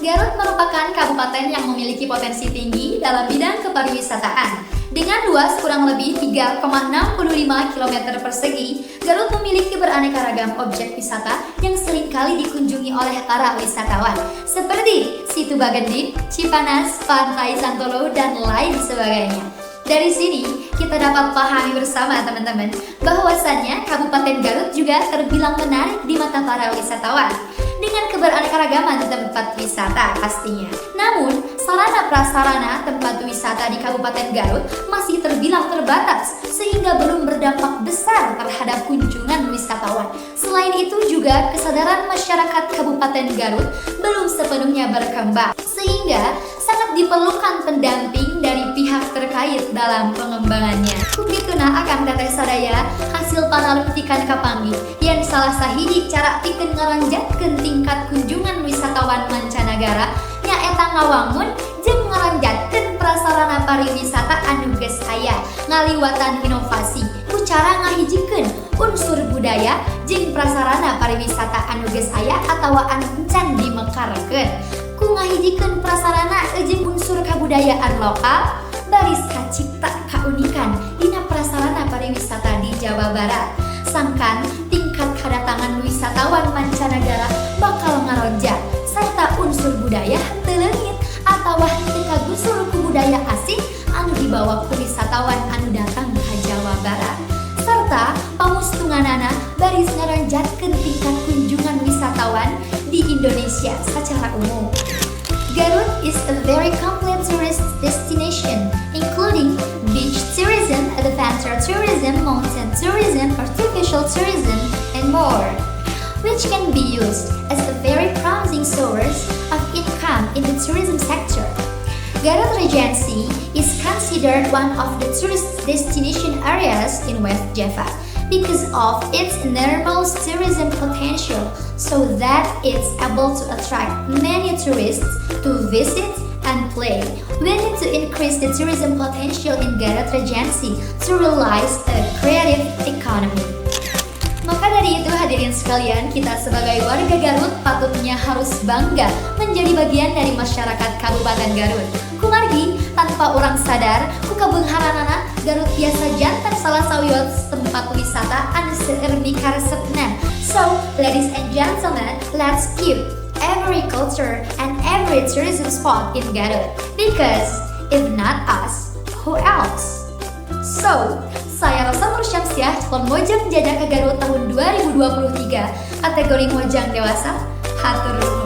Garut merupakan kabupaten yang memiliki potensi tinggi dalam bidang kepariwisataan. Dengan luas kurang lebih 3,65 km persegi, Garut memiliki beraneka ragam objek wisata yang seringkali dikunjungi oleh para wisatawan, seperti Situ Bagendit, Cipanas, Pantai Santolo, dan lain sebagainya. Dari sini, kita dapat pahami bersama, teman-teman, bahwasannya Kabupaten Garut juga terbilang menarik di mata para wisatawan dengan kebeраnekaragaman tempat wisata pastinya. Namun, sarana prasarana tempat wisata di Kabupaten Garut masih terbilang terbatas sehingga belum berdampak besar terhadap kunjungan wisatawan. Selain itu juga, kesadaran masyarakat Kabupaten Garut belum sepenuhnya berkembang, sehingga sangat diperlukan pendamping dari pihak terkait dalam pengembangannya. Ku kituna, akang teteh sadaya, hasil panalungtikan kapanggih yen salah sahiji cara pikeun ngaronjatkeun tingkat kunjungan wisatawan mancanagara nyaeta ngawangun jeung ngaronjatkeun prasarana pariwisata anu geus aya ngaliwatan inovasi ku cara ngahijikeun unsur budaya jeung prasarana pariwisata anu geus aya atawa anu encan dimekarkeun. Ku ngahijikeun prasarana jeung unsur kabudayaan lokal, baris kacipta kaunikan dina prasarana pariwisata di Jawa Barat, sangkan tingkat kedatangan wisatawan mancanagara bakal ngaronjat serta unsur budaya henteu leungit atawa henteu kagusur ku budaya asing anu dibawa ku wisatawan anu datang ka Jawa Barat, serta pamustunganana baris ngaronjatkeun tingkat kunjungan wisatawan di Indonesia secara umum. Garut is a very complete tourist destination, including beach tourism, adventure tourism, mountain tourism, artificial tourism, and more, which can be used as a very promising source of income in the tourism sector. Garut Regency is considered one of the tourist destination areas in West Java because of its enormous tourism potential, so that it's able to attract many tourists to visit and play. We need to increase the tourism potential in Garut Regency to realize a creative economy. Maka dari itu, hadirin sekalian, kita sebagai warga Garut patutnya harus bangga menjadi bagian dari masyarakat Kabupaten Garut. Kumargi, tanpa urang sadar, ku kabeungharanana Garut tiasa janten salah sawios tempat wisata anu seueur mikaresepna. So, ladies and gentlemen, let's keep every culture and every tourism spot in Garut. Because if not us, who else? So, saya Rosa Nur Syamsiah, calon Mojang Jajaka Garut tahun 2023, kategori Mojang Dewasa, hatur nuhun.